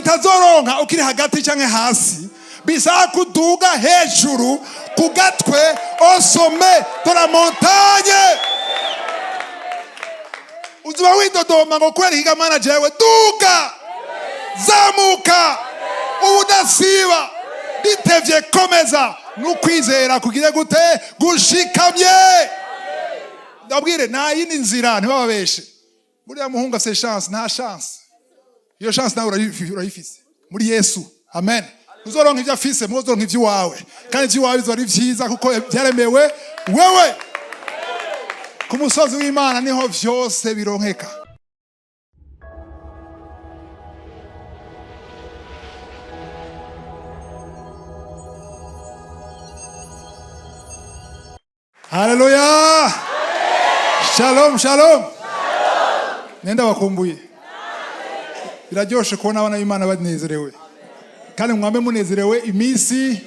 utazoronka ukiri hagati canke hasi, bisaba kuduga hejuru ku gatwe, au sommet de la montagne. Uzuba widodoma ngo kubera ikiga Mana jewe, duga, zamuka ubudasiba, bitevye komeza n'ukwizera kugire gute? Gushikamye. Ndabwire, nta yindi nzira, ntibababeshe. Buriya muhungu afise chance, nta chance. Iyo chance nawe urayifise muri Yesu. Amen. Uzoronka ivyo afise, muzoronka ivy'iwawe, kandi ivy'iwawe bizoba ari vyiza kuko vyaremewe wewe. Ku musozi w'Imana niho vyose bironkeka. Haleluya! Shalom, shalom! Nenda bakumbuye. Biraryoshe kubona abana b'Imana banezerewe, kandi mwambe munezerewe iminsi,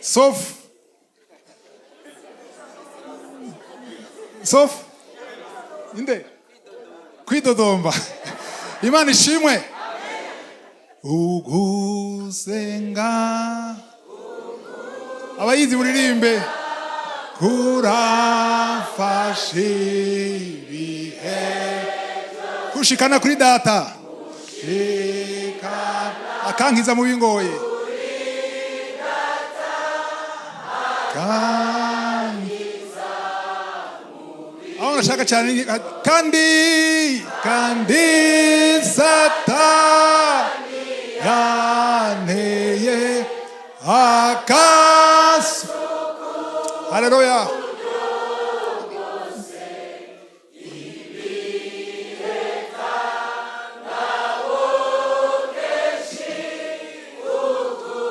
sauf inde kwidodomba. Imana ishimwe. Ugusenga, abayizi muririmbe, kuramfasha ibihe kushikana kuri Data. Shika akankiza mu bingoye. Kandi aho nashaka cyane kandi Satani yanteye akaso. Haleluya!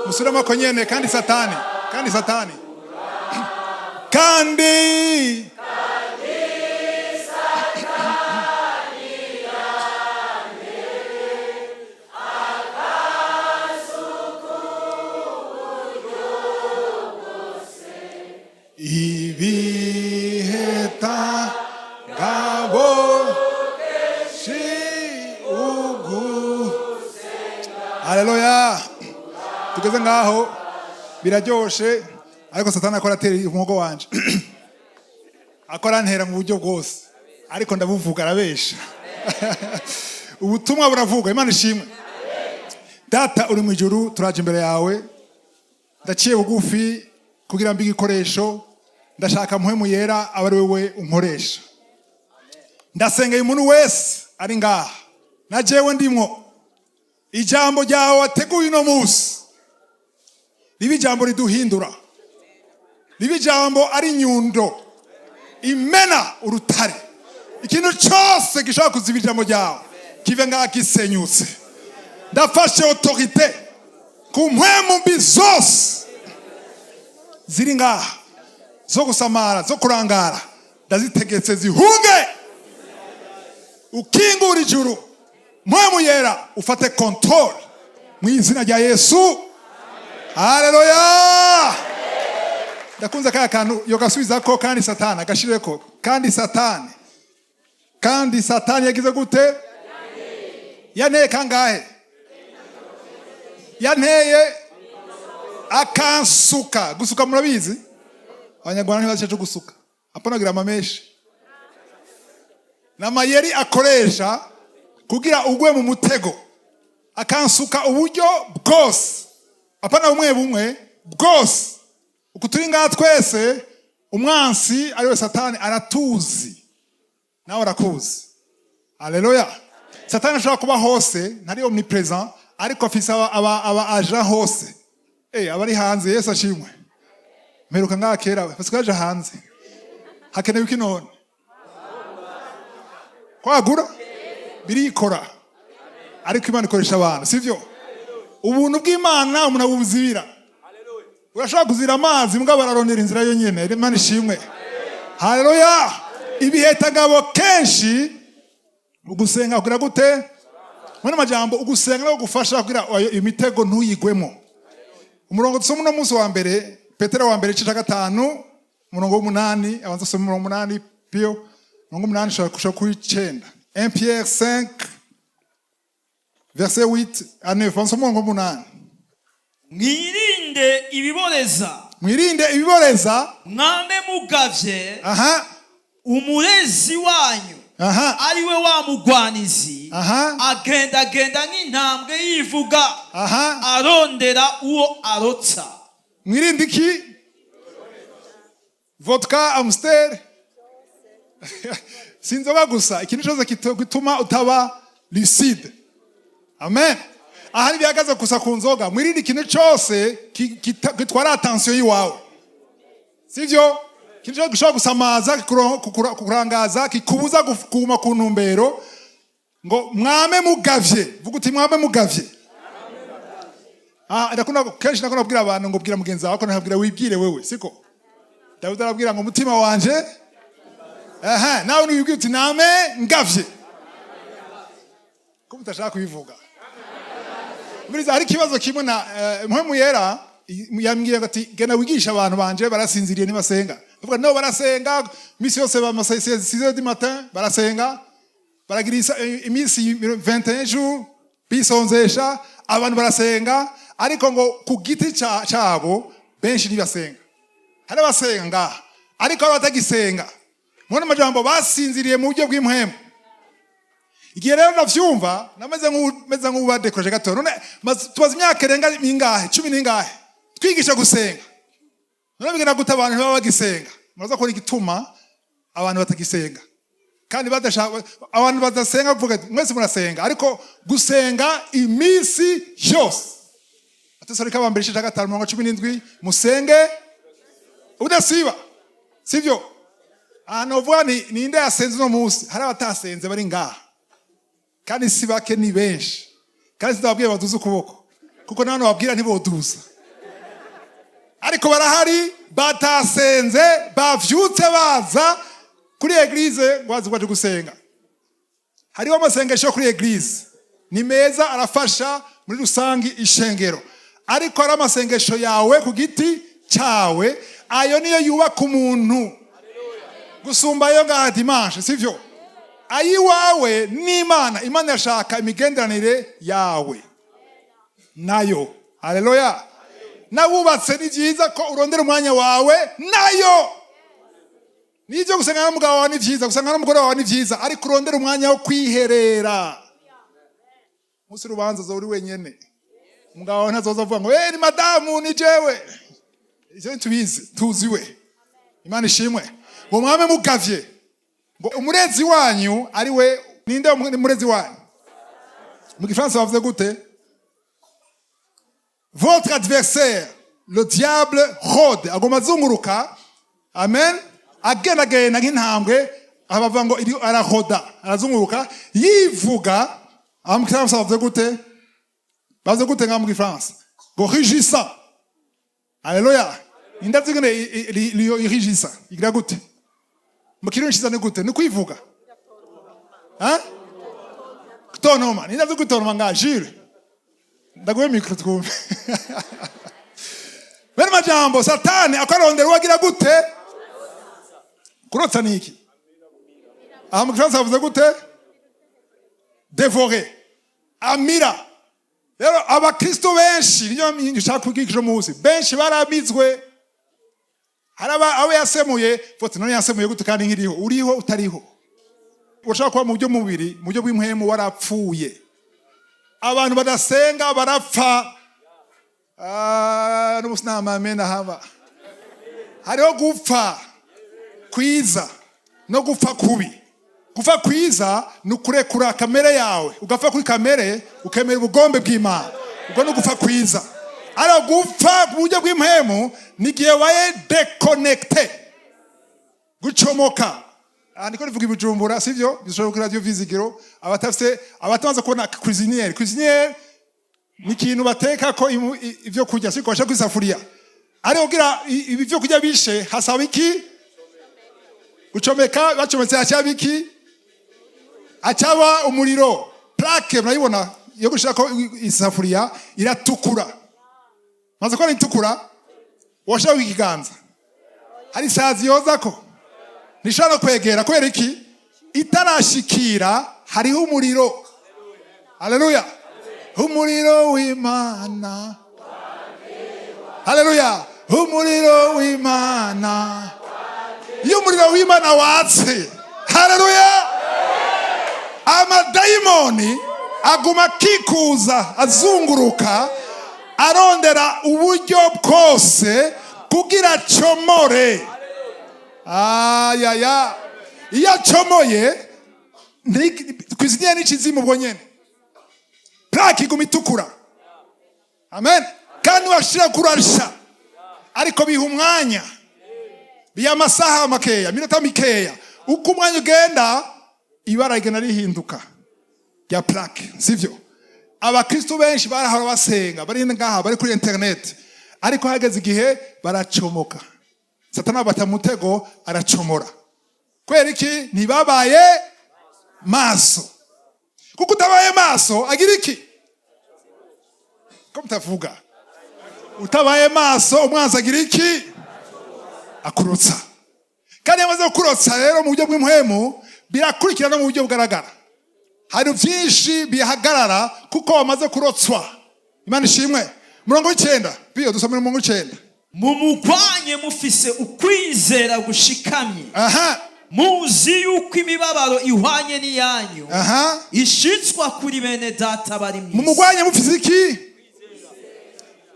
Musubiremo ko nyene. Kandi Satani, kandi Satani, kandi ibiheta ngabo shi ugu. Haleluya! Tugeze ngaho biraryoshe, ariko Satani akora atera umuhogo wanje, akora antera mu buryo bwose, ariko ndabuvuga, arabesha. Ubutumwa buravuga. Imana ishimwe. Data uri mu ijuru, turaje imbere yawe. Ndaciye bugufi kugira mbe igikoresho. Ndashaka Mpwemu Yera abe ari wewe unkoresha. Ndasengeye umuntu wese ari ngaha na jewe ndimwo, ijambo ryawe wateguye uno munsi riba ijambo riduhindura, riba ijambo ari inyundo imena urutare. Ikintu cyose gishobora kuziba ijambo ryawe kive ngaha gisenyutse. Ndafashe autorité ku mpwemu mbi zose ziri ngaha, zo gusamara, zo kurangara, ndazitegetse zihunge. Ukingura ijuru, Mpwemu Yera ufate contrôle mu izina rya Yesu. Haleluya! Ndakunze kaya kantu yogasubizako, kandi Satani agashireko. Kandi Satani, kandi Satani yagize gute? Yanteye kangahe? Yanteye akansuka. Gusuka murabizi, Abanyarwanda ntibazi icyo gusuka. Apanagira amameshi n'amayeri akoresha kugira ugwe mu mutego. Akansuka uburyo bwose, apana bumwe bumwe, bwose. Uku turi ngaha twese, umwansi ariwe Satani aratuzi, nawe arakuzi. Haleluya! Satani ashobora kuba hose, ntari omnipresent, ariko afise aba aja hose. Abari hanze, Yesu ashimwe. Mperuka ngaha kera, basigaye baja hanze. Hakenewe iki none? Kwagura birikora, ariko Imana ikoresha abantu, sivyo? Ubuntu bw'Imana umuntu abuzibira. Urashobora kuzira amazi, mbwa bararondera inzira yonyene. Imana ishimwe. Haleluya! Ibihetagabo kenshi ugusenga kugira gute? Muri amajambo, ugusenga no gufasha kugira imitego ntuyigwemo. Umurongo dusoma uno munsi wa mbere, Petero wa mbere igice cya 5, umurongo w'8. Abanza usome umurongo w'8 pio, umurongo w'8 ushobora gushika kuri 9. 1 Pierre 5. Verset 8 à 9, banza umurongo w'umunani. Mwirinde ibiboreza. Mwirinde ibiboreza. Mwame mugavye. Umurezi wanyu, ari we wa mugwanizi, agendagenda nk'intambwe yivuga, arondera uwo arotsa. Mwirinde iki? Vodka, Amstel, si inzoga gusa, ikintu cyose gituma utaba lucide. Amen. Aha ntibihagaze gusa ku nzoga. Mwirinde ikintu cyose gitwara attention y'iwawe, sivyo? Ikintu cyose gishobora gusamaza, kukurangaza, kikubuza kuguma ku ntumbero. Ngo mwame mugavye. Vuga uti: "Mwame mugavye." Ah, ndakunda kenshi ndakunda kubwira abantu ngo bwira mugenzi wawe, ko ntabwira wibwire wewe, siko? Dawidi arabwira ngo umutima wanje. Aha nawe niwibwire uti: "Name ngavye." Ko mutashaka kubivuga? Buriza hari ikibazo kimwe na Mpwemu Yera yambwiye ngo ati: "Genda wigisha abantu banje, barasinziriye, ntibasenga." Ndavuga: "No, barasenga misi yose, ba 6 heures du matin barasenga, baragira iminsi 21 jours bisonzesha, abantu barasenga." Ariko ngo ku giti cabo benshi ntibasenga. Hari abasenga ngaha, ariko hari abatagisenga. Mubona amajambo, basinziriye mu buryo bw'impwemu. Igihe rero ndavyumva, nameze nk'umeze nk'ubadekoje gato. None tumaze imyaka irenga mingahe, cumi n'ingahe, twigisha gusenga. None bigenda gute abantu ntibaba bagisenga? Muraza kubona igituma abantu batagisenga. Kandi badashaka, abantu badasenga, kuvuga ati, mwese murasenga, ariko gusenga iminsi yose. Abatesalonike ba mbere igice cya 5, mirongo 17: musenge udasiba, sivyo? Ahantu uvuga ni ninde yasenze uno munsi? Hari abatasenze bari ngaha, kandi si bake, ni benshi. Kandi sinababwiye baduze ukuboko, kuko n'abantu babwira ntiboduza, ariko barahari batasenze, bavyutse baza kuri église ngo baze baje gusenga. Hariho amasengesho yo kuri église, ni meza, arafasha muri rusangi ishengero, ariko hari amasengesho yawe ku giti cyawe. Ayo niyo yubaka umuntu gusumba ayo ngaha dimanche, sivyo? Ayiwawe n'Imana. Imana irashaka imigenderanire yawe nayo. Haleluya! Nawubatse, ni byiza ko urondera umwanya wawe nayo. Nibyo, gusenga n'umugabo wawe ni byiza, gusenga n'umugore wawe ni byiza, ariko urondera umwanya wo kwiherera. Umunsi urubanza uzoba uri wenyene, umugabo wawe ntazoza avuga ngo: "Eh, ni madamu, ni jewe." Ivyo ntitubizi, tuziwe. Imana ishimwe. Ngo mwame mugavye, ngo umurezi wanyu ari we. Ninde umurezi wanyu? Mu gifaransa bavuze gute? Votre adversaire, le diable, rôde, agomba azunguruka, amen, agendagenda nk'intambwe. Aha bavuga ngo iri araroda, arazunguruka yivuga. Aha mu gifaransa bavuze gute? Bavuze gute ngaha mu gifaransa? Ngo rugissant. Haleluya! Indazi ngene liyo irigisa igira gute? Mu kirundi ciza ni gute? Ni kwivuga, hein? Kutontoma. Nindazi kutontoma nga Jules, ndaguhe micro twumve. Bene majambo, Satani akarondera uwagira gute? Kurotsa ni iki? Aha mu gifaransa bavuze gute? Dévorer, amira. Rero abakristo benshi, niyo nshaka kubwira munsi, benshi baramizwe. Hari abo yasemuye fote. None yasemuye gute kandi nkiriho? Uriho utariho. Urashobora kuba mu buryo mubiri, mu buryo bw'impwemu warapfuye. Abantu badasenga barapfa. Ah, n'ubusi nta mamena haba. Hariho gupfa kwiza no gupfa kubi. Gupfa kwiza ni ukurekura kamere yawe, ugapfa kuri kamere, ukemera ubugombe bw'Imana. Ubwo ni ugupfa kwiza. Ariko gupfa mu buryo bw'impwemu ni igihe waye déconnecté, gucomoka. Aha niko rivuga i Bujumbura, sivyo? Bishobora kuri Radio Vizigiro. Abatafise, abatabanza kubona cuisinière, cuisinière ni ikintu bateka ko ivyo kurya, siko? Bashyira kwisafuriya. Ariko kugira ibi vyo kurya bishe, hasaba iki? Gucomeka. Bacometse hacaba iki? Hacaba umuriro. Plaque murayibona yo gushirako isafuriya iratukura. Maze ko itukura, washiraho ikiganza, hari isazi yozako, ntishobora no kwegera. Kubera iki? Itarashikira, hariho umuriro. Haleluya! Umuriro w'Imana, haleluya, umuriro w'Imana. Iyo umuriro w'Imana watse, haleluya, amadayimoni aguma akikuza, azunguruka, arondera uburyo bwose kugira acomore. Ayaya, iyo acomoye, cuisinière n'ikizimu, ubwo nyene plaque iguma itukura. Amen. Kandi washira kurasha, ariko biha umwanya, biha amasaha makeya, minota mikeya. Uko umwanya ugenda, ibara rigenda rihinduka rya plaque, sivyo? Abakristo benshi barahora basenga, bari ngaha, bari kuri internet, ariko hageze igihe baracomoka. Satana bata mutego, aracomora. Kubera iki? Ntibabaye maso. Kuko utabaye maso agira iki? Ko mutavuga? Utabaye maso, umwanzi agira iki? Akurotsa. Kandi iyo amaze kukurotsa rero mu buryo bw'impwemu, birakurikira no mu buryo bugaragara. Hari byinshi bihagarara kuko wamaze kurotswa. Imana ishimwe. Murongo w'icenda biyo, dusomere umurongo w'icenda. Mumugwanye mufise ukwizera gushikamye, muzi yuko imibabaro ihwanye n'iyanyu ishitswa kuri bene Data bari mu isi. Mumugwanye mufise iki?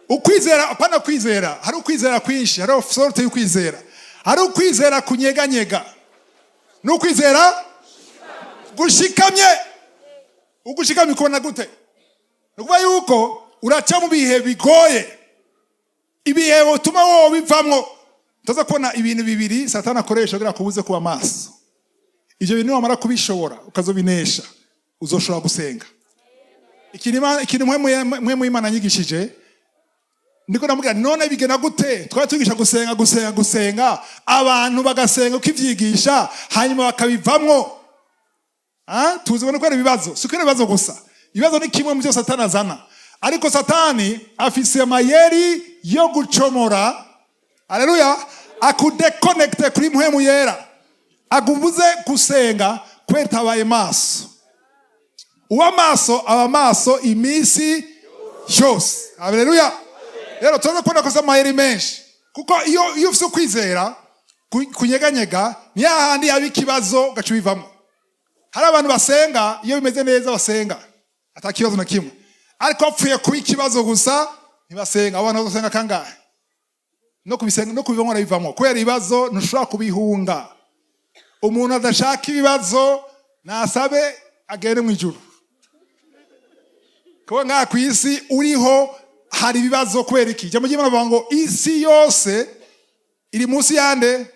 Ukwizera. Apana kwizera, hari ukwizera kwinshi, hari sorte y'ukwizera. Hari ukwizera kunyeganyega n'ukwizera gushikamye. Ugushikamye ukubona gute? Ni ukuvuga yuko uraca mu bihe bigoye, ibihe bituma wowe bivamwo. Tuza kubona ibintu bibiri Satani akoresha kugira kubuze kuba maso. Ibyo bintu wamara kubishobora, ukazobinesha, uzoshobora gusenga. Ikintu mwe Imana yanyigishije, ndiko ndamubwira: none bigena gute? Twari tugisha gusenga, gusenga, gusenga, abantu bagasenga ukivyigisha, hanyuma bakabivamwo. Ah, tuzi ko ari ibibazo. Si ko ari ibibazo gusa, ibibazo ni kimwe mu byo Satani azana, ariko Satani afise amayeri yo gucomora, aleluya, akudéconnecte kuri Mpwemu Yera, agubuze gusenga kubera utabaye maso. Uwa maso aba maso iminsi yose. Haleluya. Rero turaza kubona ko amayeri menshi, kuko iyo ufise ukwizera kunyeganyega, ni hahandi yaba ikibazo ugaca ubivamo. Hari abantu basenga iyo bimeze neza, basenga ata kibazo na kimwe, ariko bapfuye kuba ikibazo gusa ntibasenga. Abo bantu basenga kangahe? No kubisenga no kubivamo barabivamo kubera ibibazo. Ntushobora kubihunga. Umuntu adashaka ibibazo nasabe agende mu ijuru, kuko ngaha ku isi uriho hari ibibazo. Kubera iki? Ijambo ry'Imana bavuga ngo isi yose iri munsi yande?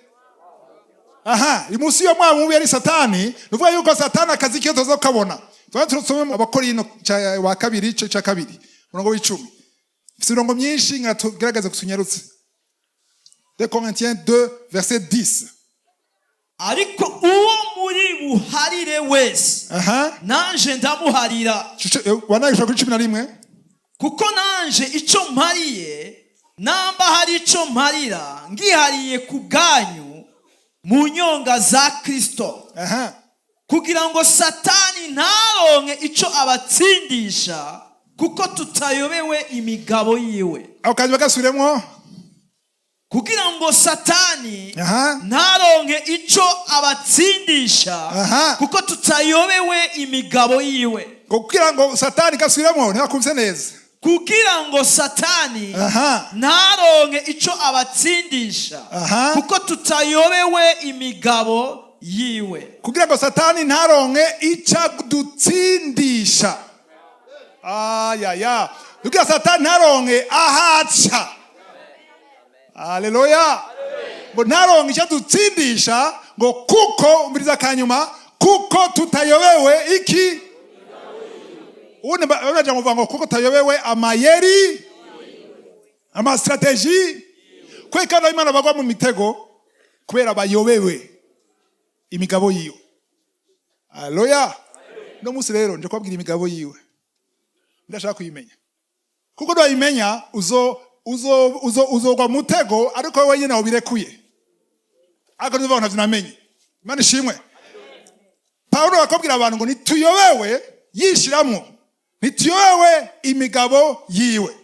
Aha, iri munsi yo mwana mubi, yari Satani. Ni ukuvuga yuko Satani akazi kiyo tuza kukabona. Tuba turasome Abakorino wa kabiri, igice cya kabiri, umurongo w'icumi. Mfite imirongo myinshi, nka tugerageze kutunyarutse. 2 Corinthiens 2 verset 10. Ariko uwo muri buharire wese, nanje ndamuharira. Wanagisha kuri 11. Kuko nanje icyo mpariye, namba hari icyo mparira, ngihariye ku bwanyu mu nyonga za Kristo, kugira ngo Satani ntaronke icyo abatsindisha, kuko tutayobewe imigabo yiwe. Ako kanyuma gasubiremo. Kugira ngo Satani ntaronke icyo abatsindisha, kuko tutayobewe imigabo yiwe. Ngo kugira ngo Satani, gasubiremo, ntibakumvise neza. Kugira ngo Satani ntaronke icyo abatsindisha, kuko tutayobewe imigabo yiwe. Kugira ngo Satani ntaronke icyo adutsindisha. Ayaya, kugira Satani ntaronke ahaca. Aleluya. Ngo ntaronke icyo adutsindisha, ngo kuko, umviriza akanyuma, kuko tutayobewe iki? Ubundi baja muvuga ngo kuko tutayobewe amayeri, amastratégies. Kubera Imana bagwa mu mitego kubera bayobewe imigabo yiwe. Aleluya. No munsi rero nje kubabwira imigabo yiwe. Ndashaka kuyimenya, kuko ntiwayimenya uzo uzo uzo uzogwa mu mutego, ariko wowe wenyine ubirekuye, ariko ntuvuga ngo ntavyo namenye. Imana ishimwe. Pawulo akabwira abantu ngo ntituyobewe, yishiramwo. Ntituyobewe imigabo yiwe,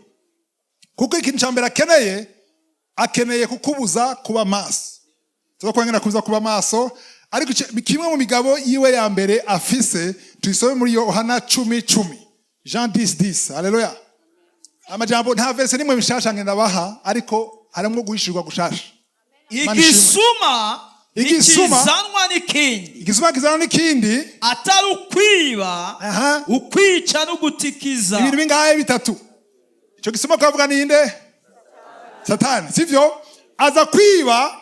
kuko ikintu cya mbere akeneye kukubuza kuba maso. Tuzakwengera kubuza kuba maso, ariko kimwe mu migabo yiwe ya mbere afise, tuyisome muri Yohana 10:10, Jean 10:10. Haleluya! Amajambo, nta verset nimwe mishasha ngenda baha, ariko harimo guhishurwa gushasha. Imana ishimwe. Igisuma Igisuma. ntikizanwa n'ikindi Igisuma kizana n'ikindi atari ukwiba, ukwica no gutikiza. Ibintu bingahe? Bitatu. Icyo gisuma kavuga ninde? Satani, sivyo? Aza kwiba,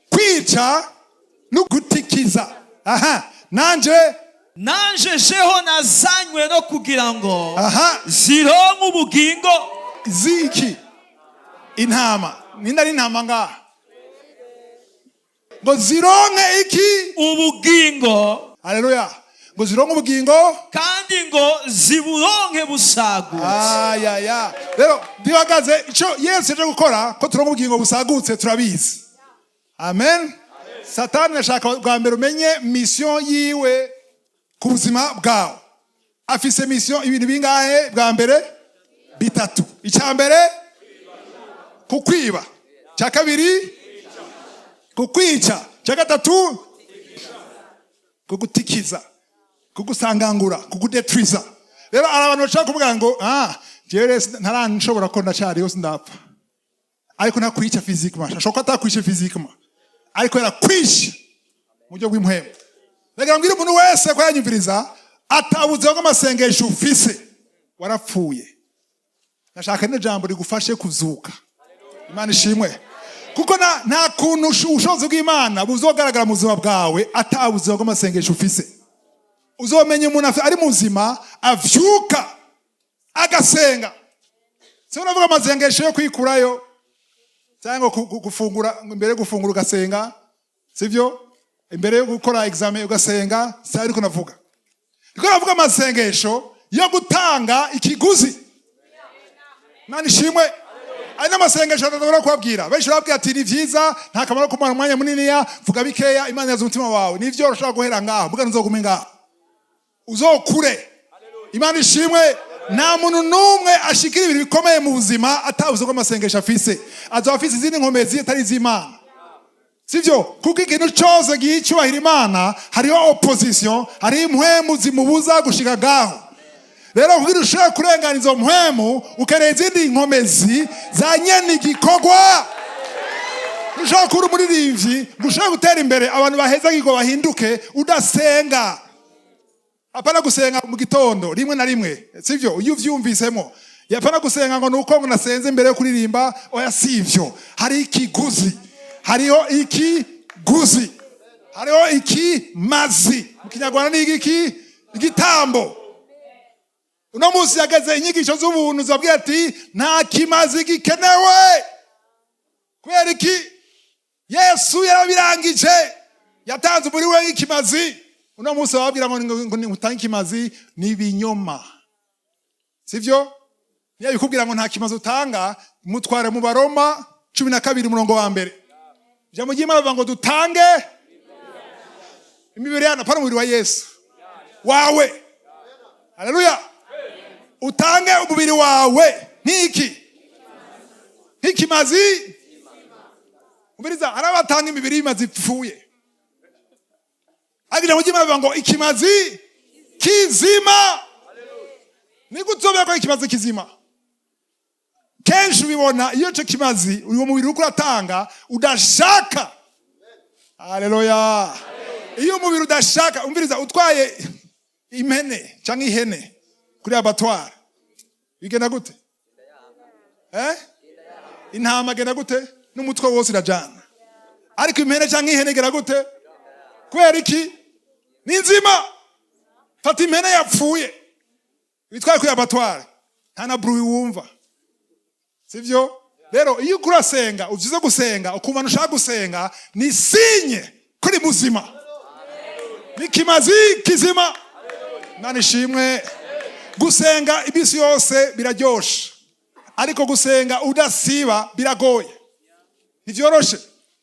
kwica no gutikiza. Aha nanje Nanje jeho nazanywe no kugira ngo zironke ubugingo. Ziki? Intama. Ninde ari intama ngaha? Ngo zironke iki? Ubugingo. Haleluya! Ngo zironke ubugingo. Kandi ngo ziburonke busagutse. Ayaya, rero ndihagaze. Icyo Yesu yaje gukora, ko turonka ubugingo busagutse, turabizi. Amen. Satani ashaka bwa mbere umenye mission yiwe ku buzima bwawe. Afise mission, ibintu bingahe? Bwa mbere bitatu. Icya mbere kukwiba, icya kabiri kukwica, icya gatatu kugutikiza, kugusangangura, kugudetwiza. Rero hari abantu bashaka kuvuga ngo: "Ah, jewe rero ntaranshobora, ko ndacyariho, sindapfa." Ariko ntakwica physiquement. Ashobora ko atakwishe physiquement, ariko yarakwishe mu buryo bw'impwemu. Reka mbwire umuntu wese ko yanyumviriza, atabuze ngo amasengesho ufise, warapfuye. Ndashaka rino jambo rigufashe kuzuka. Imana ishimwe, kuko nta kuntu ubushobozi bw'Imana buzogaragara mu buzima bwawe ata buzima bw'amasengesho ufise. Uzomenya umuntu ari muzima avyuka agasenga. Si uravuga amasengesho yo kwikurayo cyangwa gufungura, imbere yo gufungura ugasenga, sivyo? Imbere yo gukora examen ugasenga. Si ariko navuga, ndiko navuga amasengesho yo gutanga ikiguzi. Imana ishimwe. Ari n'amasengesho atashobora kubabwira. Benshi barabwira ati: "Ni vyiza, nta kamaro kumara umwanya muniniya, vuga bikeya, Imana yaza umutima wawe." Nivyo, urashobora guhera ngaho, mbuga ntuzogume ngaho, uzokure. Imana ishimwe. Nta muntu n'umwe ashikira ibintu bikomeye mu buzima atabuze ko amasengesho afise. Azoba afise izindi nkomezi atari iz'Imana, sivyo? Kuko ikintu cyose giha icyubahiro Imana, hariho opposition, hariho impwemu zimubuza gushika ngaho. Rero kugira ushobore kurengana izo mpwemu, ukeneye izindi nkomezi za nyene igikorwa. Ushobora kuba umuririmbyi ngo ushobore gutera imbere, abantu baheza ngo bahinduke, udasenga. Apana gusenga mu gitondo rimwe na rimwe, sivyo? Iyo uvyumvisemo, yapana gusenga ngo nuko ngo nasenze imbere yo kuririmba. Oya, sivyo. Hari ikiguzi, hariho ikiguzi, hariho ikimazi. Mu Kinyarwanda ni igiki? Igitambo. Uno munsi yageze inyigisho z'ubuntu zibabwira ati: "Nta kimazi gikenewe." Kubera iki? Yesu yarabirangije, yatanze umubiri we nk'ikimazi. Uno munsi bababwira ngo utange ikimazi, ni ibinyoma, sivyo? Niyo bikubwira ngo nta kimazi utanga, mutware mu Baroma 12 umurongo wa mbere. Ijambo ry'Imana rivuga ngo dutange imibiri yacu, apana umubiri wa Yesu, wawe. Haleluya! Utange umubiri wawe nk'iki? Nk'ikimazi. Umviriza, hari abatanga imibiri y'imazi ipfuye, ariko ijambo ry'Imana rivuga ngo ikimazi kizima. Nigute uzobera ko ikimazi kizima? Kenshi ubibona iyo ico kimazi, uwo mubiri uriko uratanga, udashaka. Haleluya! Iyo umubiri udashaka, umviriza, utwaye impene canke ihene kuri abattoir, bigenda gute? Eh? Intama genda gute? N'umutwe wose irajana. Ariko impene canke ihene igera gute? Kubera iki? Ni nzima. Fata impene yapfuye witwaye kuri abattoir, nta na bruit wumva, sivyo? Rero iyo uriko urasenga, uzize gusenga, ukumva ntushaka gusenga, ni signe kuri muzima, ni kimazi kizima. Imana ishimwe. Gusenga iminsi yose biraryoshe, ariko gusenga udasiba biragoye, ntivyoroshe.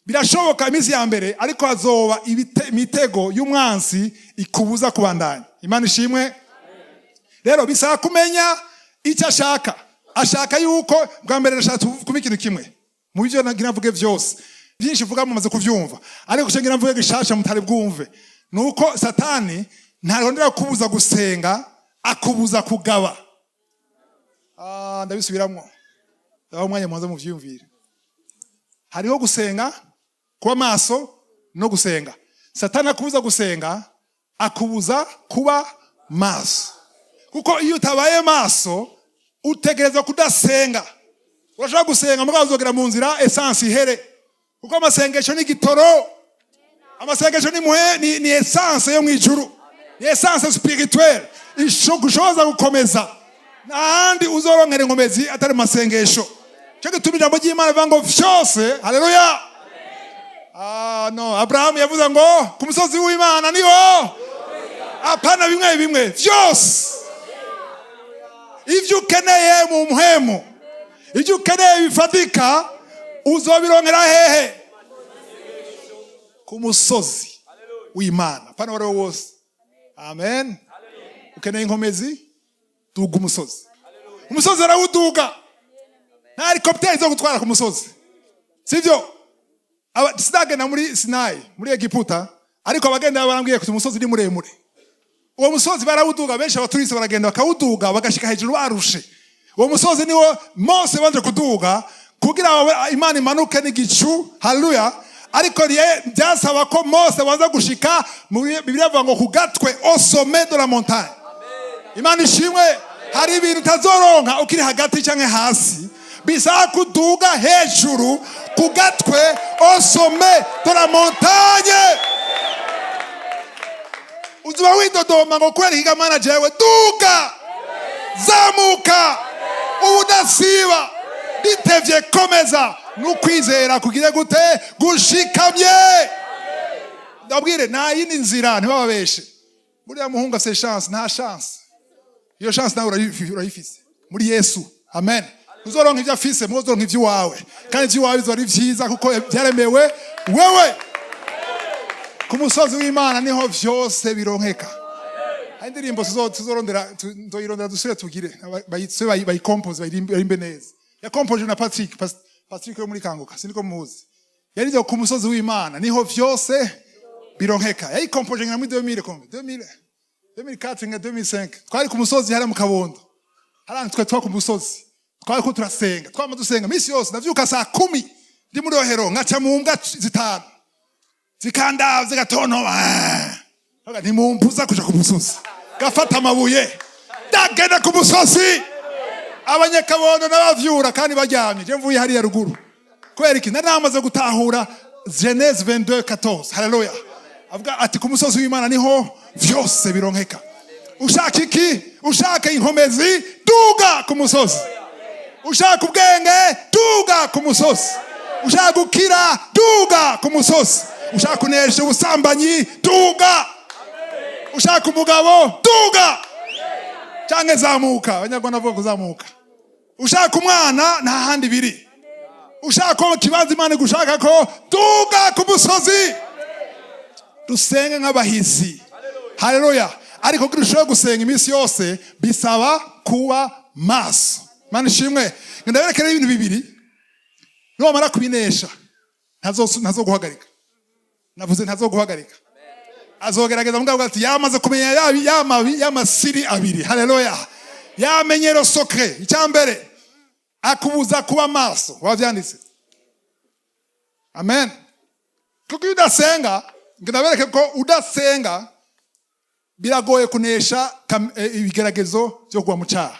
Birashoboka iminsi ya mbere, ariko hazoba imitego y'umwansi ikubuza kubandanya. Imana ishimwe. Rero Rero bisaba kumenya icyo ashaka. Ashaka yuko bwa mbere, ndashaka kuba ikintu kimwe mu byo nagira mvuge byose. Byinshi vuga mumaze kubyumva, ariko icyo ngira mvuge gishasha mutari bwumve ni uko Satani ntarondera kubuza gusenga, akubuza kugaba. Ah, ndabisubiramwo, ndabaha umwanya mubanze muvyiyumvire. Hariho gusenga, kuba maso no gusenga. Satani akubuza gusenga, akubuza kuba maso, kuko iyo utabaye maso utegereza kudasenga. Urashobora gusenga, mugabo uzogera mu nzira essence ihere, kuko amasengesho ni igitoro. Amasengesho ni, muhe, ni essence yo mu ijuru, ni essence spirituelle gushoboza gukomeza. Ntahandi uzoronkera inkomezi atari mu masengesho. Cyo gituma ijambo ry'Imana rivuga ngo vyose, haleluya. Ah, no, Abrahamu yavuze ngo ku musozi w'Imana niho, apana bimwe bimwe, vyose. Ivyo ukeneye mu mpwemu, ibyo ukeneye bifatika, uzobironkera hehe? Ku musozi w'Imana, apana uwo ari wo wose. Amen. Ukeneye inkomezi, duga umusozi. Umusozi arawuduga, nta helicopter zo gutwara ku musozi, sibyo? Sinagenda muri Sinayi muri Egiputa, ariko abagenda barambwiye ko umusozi ni muremure. Uwo musozi barawuduga benshi, abaturisi baragenda bakawuduga, bagashika hejuru barushe. Uwo musozi niwo Mose banje kuduga kugira ngo Imana imanuke n'igicu, haleluya. Ariko byasaba ko Mose abanza gushika muri, Bibiliya ivuga ngo ku gatwe, au sommet de la montagne. Imana ishimwe. Hari ibintu utazoronka ukiri hagati cyangwa hasi, bisaba kuduga hejuru ku gatwe, au sommet de la montagne. Uzuba widodoma ngo kubera ikigamana jewe. Duga, zamuka ubudasiba, bitevye komeza n'ukwizera kugire gute? Gushikamye. Ndabwire, nta yindi nzira, ntibababeshe. Buriya muhungu afise chance, nta chance. Iyo chance nawe urayifise muri Yesu. Amen. Uzoronka ibyo afise, muzoronka iby'iwawe, kandi iby'iwawe bizoba ari vyiza kuko byaremewe wewe. Ku musozi w'Imana niho vyose bironkeka. Hari indirimbo tuzorondera, nzoyirondera dusubire tugire bayikompoze, bayirimbe neza. Yakompoje na Patrick, Patrick wo muri Kanguka, siniko muzi. Yarize ku musozi w'Imana niho vyose bironkeka. Yayikompoje nka muri 2000, kombe 2000, 2004 nka 2005. Twari ku musozi hariya mu Kabondo, hariya twe twa ku musozi, twari ko turasenga, twama dusenga misi yose. Ndavyuka saa 10 ndi muri Rohero, nkaca mu mbwa zitanu zikandavye, zigatontoma. Ndavuga, ntimumbuza kuja ku musozi. Gafata amabuye, ndagenda ku musozi. Abanyakabondo n'abavyura kandi baryamye, je mvuye hariya ruguru. Kubera iki? Nari namaze gutahura Genèse 22:14, haleluya. Avuga ati ku musozi w'Imana niho vyose bironkeka. Ushaka iki? Ushaka inkomezi, duga ku musozi. Ushaka ubwenge, duga ku musozi. Ushaka gukira, duga ku musozi. Ushaka kunesha ubusambanyi, duga. Ushaka umugabo, duga cyangwa zamuka. Abanyarwanda bavuga kuzamuka. Ushaka umwana, nta handi biri. Ushaka ko ikibanza Imana igushaka ko, duga ku musozi. Dusenge nk'abahizi, haleluya. Ariko kugira ushobore gusenga iminsi yose bisaba kuba maso. Imana ishimwe. Ndaberekera ibintu bibiri, niwamara kubinesha ntazoguhagarika. Navuze ntazoguhagarika. Azogerageza, mugabo ati yamaze kumenya yamabi y'amasiri abiri, haleluya. Yamenye le secret. Icya mbere, akubuza kuba maso, wavyanditse. Amen. Kuko iyo udasenga, ngo ndabereke ko udasenga biragoye kunesha ibigeragezo byo kugwa mu cyaha.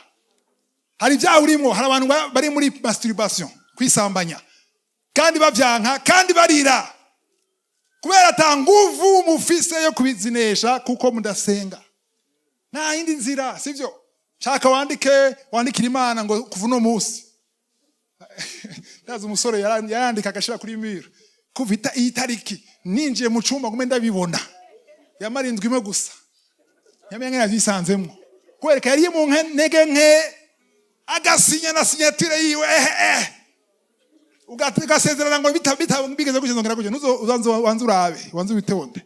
Hari ibyaha urimo, hari abantu bari muri masturbation, kwisambanya, kandi bavyanka, kandi barira kubera ata nguvu mufise yo kubizinesha, kuko mudasenga. Nta yindi nzira, sivyo? Shaka wandike, wandikire Imana ngo kuva uno munsi. Ndazi umusore yarandika agashira kuri mur, kuva iyi tariki ninjiye mu cumba ngume ndabibona. Yamara indwi imwe gusa, yamenye yavyisanzemwo, kwereka yari mu ntege nke, agasinya na signature yiwe, ehe eh ugasezerana ngo bita bita bigeze gutya nzongera gutya. Nuzo ubanze, wanze urabe, wanze witonde,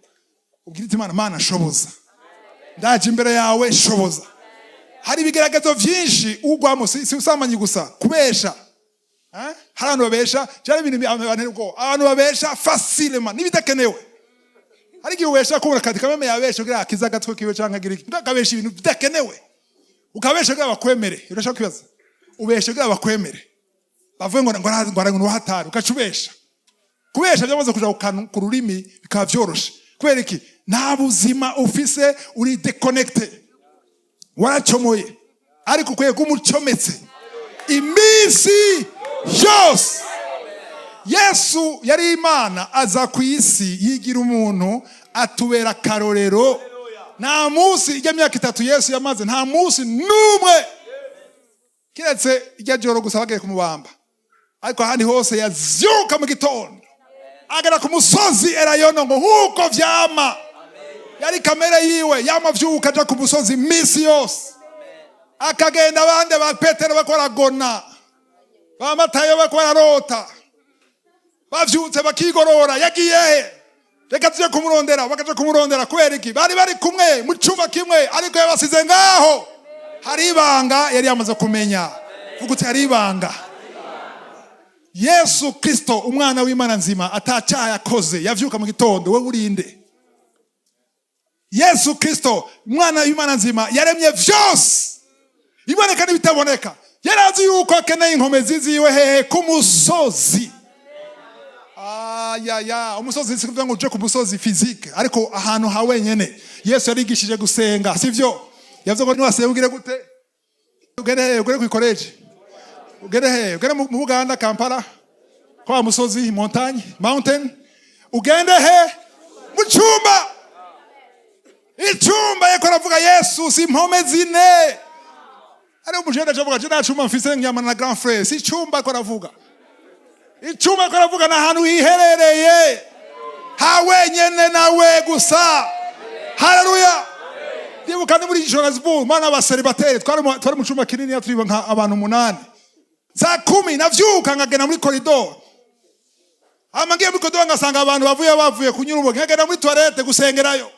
ubwire iti: Imana, Mana, shoboza, ndaje imbere yawe, shoboza. Hari ibigeragezo vyinshi ugwamo, si ubusambanyi gusa, kubesha. Eh? Hari abantu babesha cyane, ibintu abantu ubwoba, abantu babesha facilement n'ibidakenewe. Hari igihe ubesha kubura kati kameme, yabesha kugira akize agatwe kiwe canke agira iki, akabesha ibintu bidakenewe, ukabesha kugira bakwemere. Urashaka kwibaza, ubesha kugira bakwemere, bavuge ngo hatari, ugaca ubesha. Kubesha byamaze kuja ku rurimi, bikaba vyoroshe. Kubera iki? Nta buzima ufise, uri déconnecté, waracomoye. Ariko ukwiye kuba umucometse iminsi yose. Yesu yari Imana, aza ku isi yigira umuntu, atubera akarorero. Nta munsi ijya myaka 3 Yesu yamaze, nta munsi n'umwe kiretse ijya joro gusa bagiye kumubamba, ariko ahandi hose yazyuka mu gitondo agera ku musozi Elayono ngo nk'uko vyama. Yari kamere yiwe, yama avyuka aja ku musozi iminsi yose, akagenda. Abandi ba Petero bako baragona, ba Matayo bako bararota, bavyutse bakigorora. Yagiye he? Reka tuje kumurondera. Bakaja kumurondera. Kubera iki? Bari kumwe mu cumba kimwe, ariko yabasize ngaho. Hari ibanga yari yamaze kumenya. Vuga uti: "Hari ibanga." Yesu Kristo, umwana w'Imana nzima, atacyaha yakoze, yavyuka mu gitondo. We urinde? Yesu Kristo, umwana w'Imana nzima, yaremye vyose, iboneka n'ibitaboneka, yari azi yuko akeneye inkomezi ziwe. Hehe? Ku musozi. Ayaya, umusozi si kuvuga ngo uje ku musozi physique, ariko ahantu ha wenyene. Yesu yarigishije gusenga, sivyo? Yavuze ngo niwasenga ugire gute? Ugere hehe? Ugere kw'ikoreje? Ugere hehe? Ugere mu Buganda, Kampala, kwa musozi, montagne, mountain? Ugende he? Mu cyumba. Icyumba yeko aravuga Yesu si impome zine. Ari umujene avuga: "Je nta cyumba mfise, nyamana na grand frère." Si icyumba ko aravuga. Icyumba ko aravuga ni ahantu hiherereye ha wenyene nawe gusa. Haleluya! Ndibuka ni muri Johannesburg, mana, abaseribateri twari mu cyumba kinini, turi nka abantu 8. Saa 10 navyuka nkagenda muri koridoro. Hama ngiye muri koridoro ngasanga abantu bavuye kunyura urumogi, nkagenda muri toilette gusengerayo.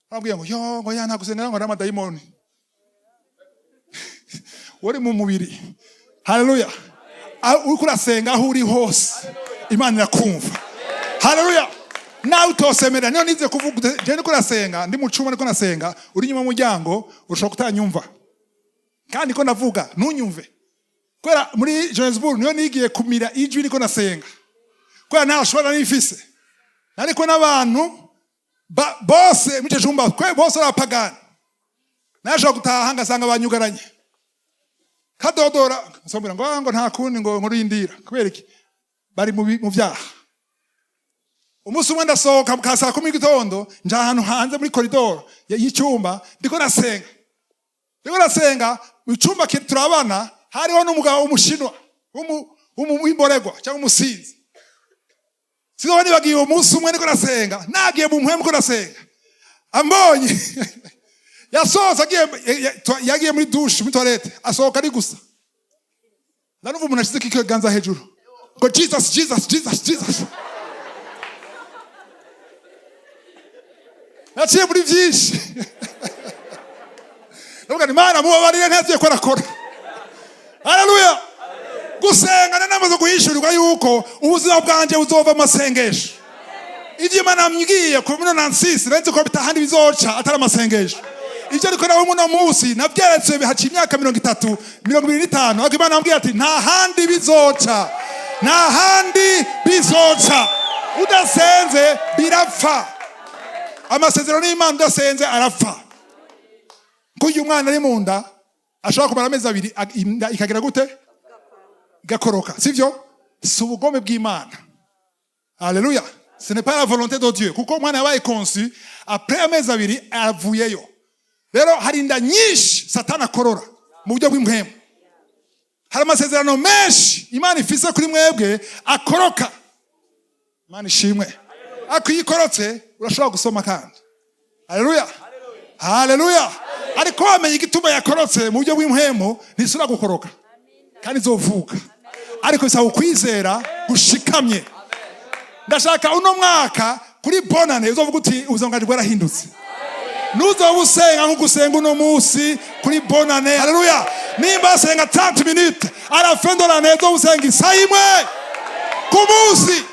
Barambwiye ngo yo, ngo ya, nta gusengera, ngo n'amadayimoni uri mu mubiri. Haleluya! Uriko urasenga, aho uri hose Imana irakumva. Haleluya! Nawe utosemera, niyo nize kuvuga. Je ndiko nasenga, ndi mu cumba ndiko nasenga, uri inyuma y'umuryango ushobora kutanyumva, kandi ko ndavuga ntunyumve. Kubera muri Johannesburg niyo nigiye kumira ijwi niko nasenga, kubera nta shobora nifise, ariko n'abantu bose muri icyo cyumba bose ari abapagani. Nashobora gutaha ngasanga banyugaranye, kadodora, nsombera ngo: "Ah, ngo nta kundi, ngo nkurindira." Kubera iki? Bari mu byaha. Umunsi umwe ndasohoka ka saa 10 y'igitondo, nja ahantu hanze muri koridoro y'icyumba, ndiko nasenga, ndiko nasenga mu cyumba turabana. Hariho n'umugabo w'umushinwa w'imboregwa cyangwa umusinzi. Sinzoba nibagiye uwo munsi umwe ndiko nasenga, nagiye mu mpwemu, ndiko nasenga, ambonye yasohotse agiye, yagiye muri douche, muri toilette, asohoka ari gusa. Ndanumva umuntu ashyize ikiganza hejuru ngo: "Jesus, Jesus, Jesus, Jesus." Naciye muri byinshi, ndavuga nti: "Mana, mubabarire, ntaziye ko arakora." Haleluya! Gusenga, namaze guhishurirwa yuko ubuzima bwanjye buzova amasengesho. Ibyo Imana yambwiye ku muri nansisi, nzi ko bitahandi bizoca atari amasengesho. Ibyo ariko nawe muno munsi nabyeretse, haciye imyaka 30, 25, ariko Imana yambwiye ati: "Nta handi bizoca, nta handi bizoca. Udasenze birapfa." Amasezerano y'Imana udasenze arapfa. Kuko umwana ari mu nda ashobora kumara amezi 2, inda ikagira gute? Igakoroka, sivyo? Si ubugome bw'Imana. Haleluya! Ce n'est pas la volonté de Dieu, kuko umwana yabaye conçu, après amezi 2 avuyeyo. Rero hari inda nyinshi Satani akorora mu buryo bw'impwemu. Hari amasezerano menshi Imana ifise kuri mwebwe akoroka. Imana ishimwe. Ariko iyo ikorotse urashobora gusoma kandi. Haleluya, haleluya! Ariko wamenye igituma yakorotse mu buryo bw'impwemu, ntisubira gukoroka kandi izovuka. Ariko bisaba ukwizera gushikamye. Ndashaka uno mwaka kuri bonane uzovuga uti: "Ubuzima bwanjye bwarahindutse." Nuzoba usenga nk'uko usenga uno munsi kuri Bonane, haleluya, nimba asenga 30 minutes, à la fin de l'année uzoba usenga isaha imwe ku munsi.